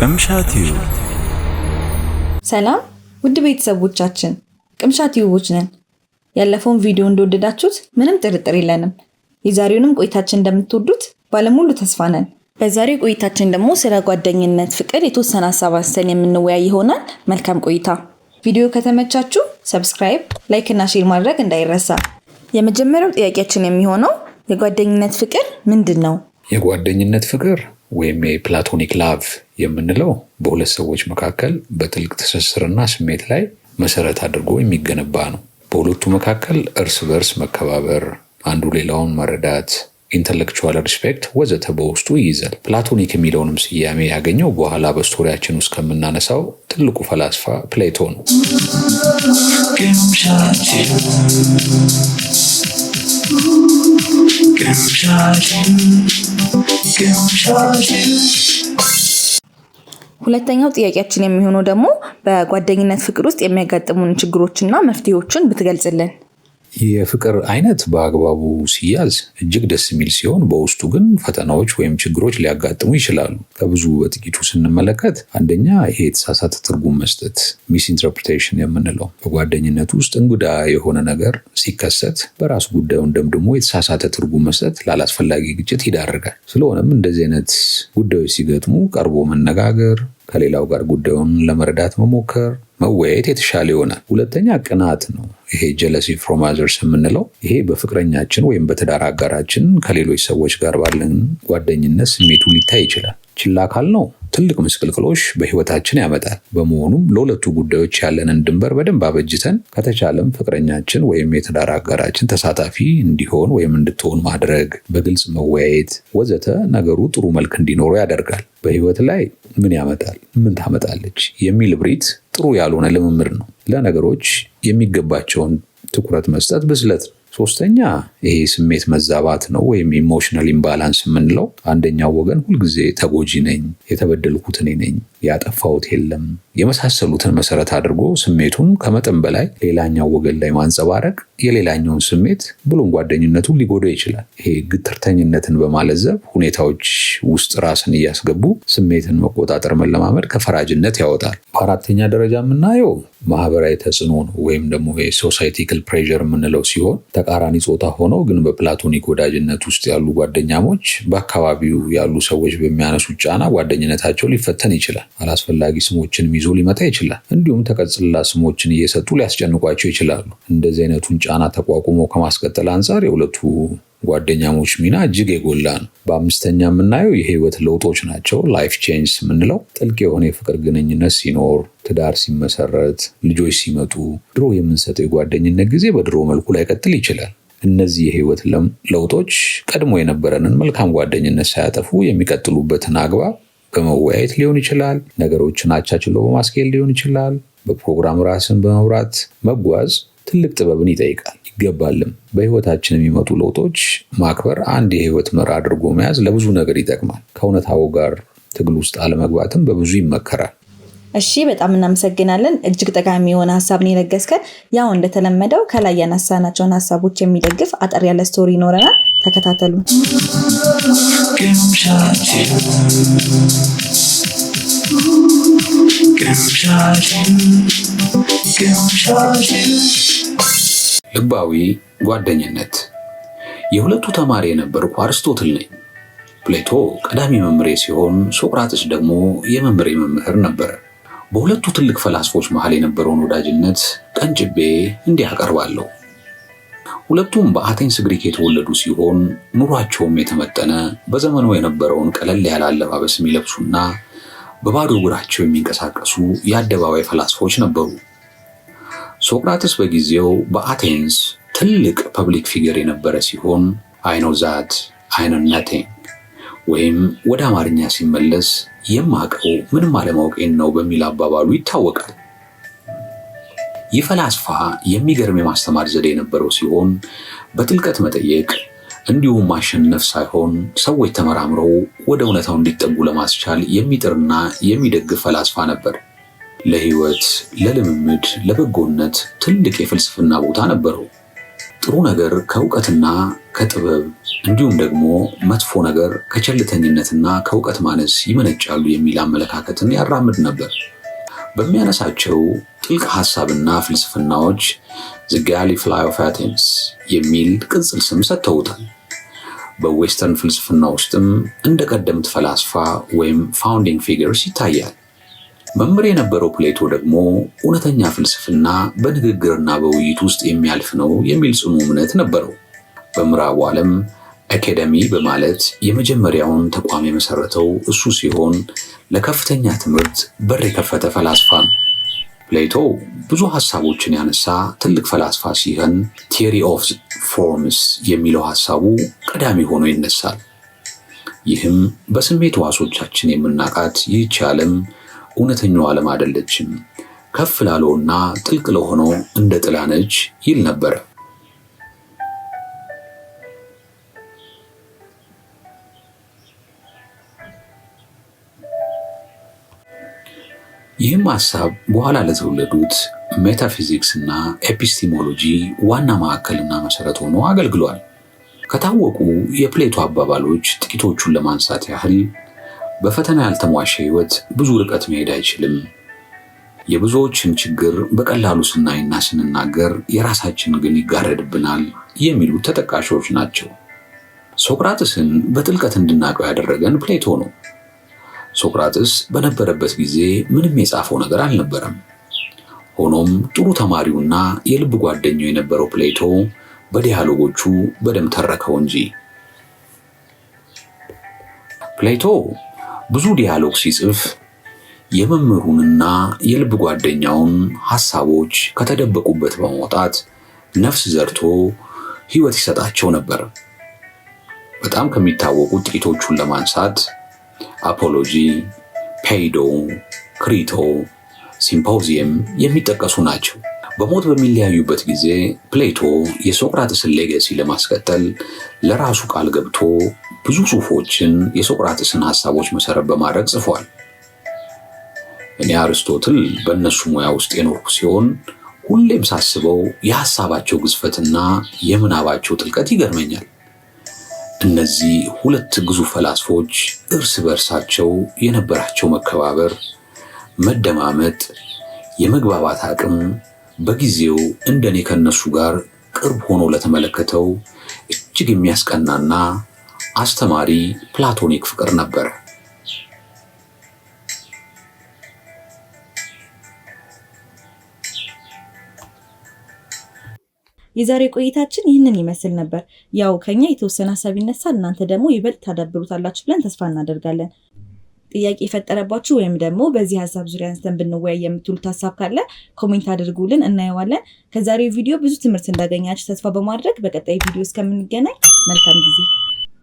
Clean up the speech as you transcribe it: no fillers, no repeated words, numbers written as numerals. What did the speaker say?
ቅምሻ ቲዩብ። ሰላም ውድ ቤተሰቦቻችን፣ ቅምሻ ቲዩቦች ነን። ያለፈውን ቪዲዮ እንደወደዳችሁት ምንም ጥርጥር የለንም። የዛሬውንም ቆይታችን እንደምትወዱት ባለሙሉ ተስፋ ነን። በዛሬው ቆይታችን ደግሞ ስለ ጓደኝነት ፍቅር የተወሰነ ሀሳብ አንስተን የምንወያይ ይሆናል። መልካም ቆይታ። ቪዲዮ ከተመቻችሁ subscribe፣ like እና share ማድረግ እንዳይረሳ። የመጀመሪያው ጥያቄያችን የሚሆነው የጓደኝነት ፍቅር ምንድን ነው? የጓደኝነት ፍቅር ወይም የ platonic love የምንለው በሁለት ሰዎች መካከል በጥልቅ ትስስርና ስሜት ላይ መሰረት አድርጎ የሚገነባ ነው። በሁለቱ መካከል እርስ በእርስ መከባበር፣ አንዱ ሌላውን መረዳት፣ intellectual respect ወዘተ በውስጡ ይይዛል። Platonic የሚለውንም ስያሜ ያገኘው በኋላ በ story ያችን ውስጥ ከምናነሳው ትልቁ ፈላስፋ ፕሌቶ ነው። ቅምሻ ቲዩብ። ቅምሻ ቲዩብ። ቅምሻ ቲዩብ። ሁለተኛው ጥያቄያችን የሚሆነው ደግሞ በጓደኝነት ፍቅር ውስጥ የሚያጋጥሙን ችግሮችና መፍትሄዎችን ብትገልጽልን። የፍቅር አይነት በአግባቡ ሲያዝ እጅግ ደስ የሚል ሲሆን በውስጡ ግን ፈተናዎች ወይም ችግሮች ሊያጋጥሙ ይችላሉ። ከብዙ በጥቂቱ ስንመለከት አንደኛ ይሄ የተሳሳተ ትርጉም መስጠት፣ misinterpretation የምንለው፣ በጓደኝነት ውስጥ እንግዳ የሆነ ነገር ሲከሰት በራሱ ጉዳዩን ደምድሞ የተሳሳተ ትርጉም መስጠት ላላስፈላጊ ግጭት ይዳርጋል። ስለሆነም እንደዚህ አይነት ጉዳዮች ሲገጥሙ ቀርቦ መነጋገር፣ ከሌላው ጋር ጉዳዩን ለመረዳት መሞከር፣ መወያየት የተሻለ ይሆናል። ሁለተኛ ቅናት ነው። ይሄ jealousy from others የምንለው፣ ይሄ በፍቅረኛችን ወይም በትዳር አጋራችን ከሌሎች ሰዎች ጋር ባለን ጓደኝነት ስሜቱ ሊታይ ይችላል። ችላ ካልነው ትልቅ ምስቅልቅሎሽ በህይወታችን ያመጣል። በመሆኑም ለሁለቱ ጉዳዮች ያለንን ድንበር በደንብ አበጅተን ከተቻለም ፍቅረኛችን ወይም የትዳር አጋራችን ተሳታፊ እንዲሆን ወይም እንድትሆን ማድረግ፣ በግልጽ መወያየት ወዘተ ነገሩ ጥሩ መልክ እንዲኖረው ያደርጋል። በህይወት ላይ ምን ያመጣል፣ ምን ታመጣለች የሚል እብሪት ጥሩ ያልሆነ ልምምድ ነው። ለነገሮች የሚገባቸውን ትኩረት መስጠት ብስለት ነው። ሶስተኛ ይሄ ስሜት መዛባት ነው ወይም emotional imbalance የምንለው። አንደኛው ወገን ሁልጊዜ ተጎጂ ነኝ፣ የተበደልኩት እኔ ነኝ፣ ያጠፋሁት የለም የመሳሰሉትን መሰረት አድርጎ ስሜቱን ከመጠን በላይ ሌላኛው ወገን ላይ ማንጸባረቅ የሌላኛውን ስሜት ብሎም ጓደኝነቱን ሊጎዳ ይችላል። ይሄ ግትርተኝነትን በማለዘብ ሁኔታዎች ውስጥ ራስን እያስገቡ ስሜትን መቆጣጠር መለማመድ ከፈራጅነት ያወጣል። በአራተኛ ደረጃ የምናየው ማህበራዊ ተጽዕኖ ነው ወይም ደግሞ የ societal pressure የምንለው ሲሆን፣ ተቃራኒ ጾታ ሆነው ግን በ platonic ወዳጅነት ውስጥ ያሉ ጓደኛሞች በአካባቢው ያሉ ሰዎች በሚያነሱት ጫና ጓደኝነታቸው ሊፈተን ይችላል። አላስፈላጊ ስሞችንም ይዞ ሊመጣ ይችላል። እንዲሁም ተቀጽላ ስሞችን እየሰጡ ሊያስጨንቋቸው ይችላሉ። እንደዚህ አይነቱን ጫና ተቋቁሞ ከማስቀጠል አንጻር የሁለቱ ጓደኛሞች ሚና እጅግ የጎላ ነው። በአምስተኛ የምናየው የህይወት ለውጦች ናቸው። Life change የምንለው፣ ጥልቅ የሆነ የፍቅር ግንኙነት ሲኖር፣ ትዳር ሲመሰረት፣ ልጆች ሲመጡ ድሮ የምንሰጠው የጓደኝነት ጊዜ በድሮ መልኩ ላይቀጥል ይችላል። እነዚህ የህይወት ለውጦች ቀድሞ የነበረንን መልካም ጓደኝነት ሳያጠፉ የሚቀጥሉበትን አግባብ በመወያየት ሊሆን ይችላል። ነገሮችን አቻችሎ በማስኬድ ሊሆን ይችላል። በፕሮግራም ራስን በመምራት መጓዝ ትልቅ ጥበብን ይጠይቃል፣ ይገባልም። በህይወታችን የሚመጡ ለውጦች ማክበር አንድ የህይወት መርህ አድርጎ መያዝ ለብዙ ነገር ይጠቅማል። ከእውነታው ጋር ትግል ውስጥ አለመግባትም በብዙ ይመከራል። እሺ፣ በጣም እናመሰግናለን። እጅግ ጠቃሚ የሆነ ሀሳብ ነው የለገስከን። ያው እንደተለመደው ከላይ ያነሳናቸውን ሀሳቦች የሚደግፍ አጠር ያለ story ይኖረናል። ተከታተሉ። ቅምሻ ቲዩብ። ቅምሻ ቲዩብ። ቅምሻ ቲዩብ። ልባዊ ጓደኝነት። የሁለቱ ተማሪ የነበርኩ አርስቶትል ነኝ። ፕሌቶ ቀዳሚ መምህሬ ሲሆን ሶቅራጥስ ደግሞ የመምህሬ መምህር ነበር። በሁለቱ ትልቅ ፈላስፎች መሃል የነበረውን ወዳጅነት ቀንጭቤ እንዲህ አቀርባለሁ። ሁለቱም በአቴንስ ግሪክ የተወለዱ ሲሆን ኑሯቸውም የተመጠነ፣ በዘመኑ የነበረውን ቀለል ያለ አለባበስ የሚለብሱና በባዶ እግራቸው የሚንቀሳቀሱ የአደባባይ ፈላስፎች ነበሩ። ሶቅራጥስ በጊዜው በአቴንስ ትልቅ public figure የነበረ ሲሆን "I know that I know nothing" ወይም ወደ አማርኛ ሲመለስ "የማቀው ምንም አለማወቄን ነው" በሚል አባባሉ ይታወቃል። ይህ ፈላስፋ የሚገርም የማስተማር ዘዴ የነበረው ሲሆን በጥልቀት መጠየቅ እንዲሁም ማሸነፍ ሳይሆን ሰዎች ተመራምረው ወደ እውነታው እንዲጠጉ ለማስቻል የሚጥርና የሚደግፍ ፈላስፋ ነበር። ለሕይወት፣ ለልምምድ፣ ለበጎነት ትልቅ የፍልስፍና ቦታ ነበረው። ጥሩ ነገር ከእውቀትና ከጥበብ እንዲሁም ደግሞ መጥፎ ነገር ከቸልተኝነትና ከእውቀት ማነስ ይመነጫሉ የሚል አመለካከትን ያራምድ ነበር። በሚያነሳቸው ጥልቅ ሐሳብና ፍልስፍናዎች "The Galley Fly of Athens" የሚል ቅጽል ስም ሰጥተውታል። በ Western ፍልስፍና ውስጥም እንደ ቀደምት ፈላስፋ ወይም founding figures ይታያል። መምህር የነበረው ፕሌቶ ደግሞ እውነተኛ ፍልስፍና በንግግርና በውይይት ውስጥ የሚያልፍ ነው የሚል ጽኑ እምነት ነበረው። በምዕራቡ ዓለም አካደሚ በማለት የመጀመሪያውን ተቋም የመሰረተው እሱ ሲሆን ለከፍተኛ ትምህርት በር የከፈተ ፈላስፋ ነው። ፕሌቶ ብዙ ሐሳቦችን ያነሳ ትልቅ ፈላስፋ ሲሆን theory of forms የሚለው ሐሳቡ ቀዳሚ ሆኖ ይነሳል። ይህም በስሜት ሕዋሶቻችን የምናውቃት ይህች ዓለም እውነተኛው ዓለም አይደለችም፣ ከፍ ላለውና ጥልቅ ለሆነው እንደ ጥላ ነች ይል ነበረ። ይህም ሐሳብ በኋላ ለተወለዱት ሜታፊዚክስ እና epistemology ዋና ማዕከልና መሰረት ሆኖ አገልግሏል። ከታወቁ የፕሌቶ አባባሎች ጥቂቶቹን ለማንሳት ያህል፣ በፈተና ያልተሟሸ ሕይወት ብዙ ርቀት መሄድ አይችልም፣ የብዙዎችን ችግር በቀላሉ ስናይና ስንናገር የራሳችን ግን ይጋረድብናል የሚሉ ተጠቃሾች ናቸው። ሶቅራጥስን በጥልቀት እንድናውቀው ያደረገን ፕሌቶ ነው። ሶቅራጥስ በነበረበት ጊዜ ምንም የጻፈው ነገር አልነበረም። ሆኖም ጥሩ ተማሪውና የልብ ጓደኛው የነበረው ፕሌቶ በ dialogue ኦቹ በደንብ ተረከው እንጂ። ፕሌቶ ብዙ dialogue ሲጽፍ የመምህሩንና የልብ ጓደኛውን ሐሳቦች ከተደበቁበት በማውጣት ነፍስ ዘርቶ ሕይወት ይሰጣቸው ነበር። በጣም ከሚታወቁት ጥቂቶቹን ለማንሳት Apology፣ Phaedo፣ Crito፣ Symposium የሚጠቀሱ ናቸው። በሞት በሚለያዩበት ጊዜ ፕሌቶ የሶቅራጥስን legacy ለማስቀጠል ለራሱ ቃል ገብቶ ብዙ ጽሑፎችን የሶቅራጥስን ሐሳቦች መሰረት በማድረግ ጽፏል። እኔ አርስቶትል በእነሱ ሙያ ውስጥ የኖርኩ ሲሆን ሁሌም ሳስበው የሐሳባቸው ግዝፈትና የምናባቸው ጥልቀት ይገርመኛል። እነዚህ ሁለት ግዙፍ ፈላስፎች እርስ በእርሳቸው የነበራቸው መከባበር፣ መደማመጥ፣ የመግባባት አቅም በጊዜው እንደኔ ከነሱ ጋር ቅርብ ሆኖ ለተመለከተው እጅግ የሚያስቀናና አስተማሪ platonic ፍቅር ነበር። የዛሬ ቆይታችን ይህንን ይመስል ነበር። ያው ከኛ የተወሰነ ሀሳብ ይነሳል፣ እናንተ ደግሞ ይበልጥ ታዳብሩታላችሁ ብለን ተስፋ እናደርጋለን። ጥያቄ የፈጠረባችሁ ወይም ደግሞ በዚህ ሀሳብ ዙሪያ አንስተን ብንወያይ የምትሉት ሀሳብ ካለ comment አድርጉልን፣ እናየዋለን። ከዛሬው ቪዲዮ ብዙ ትምህርት እንዳገኛችሁ ተስፋ በማድረግ በቀጣይ ቪዲዮ እስከምንገናኝ መልካም ጊዜ።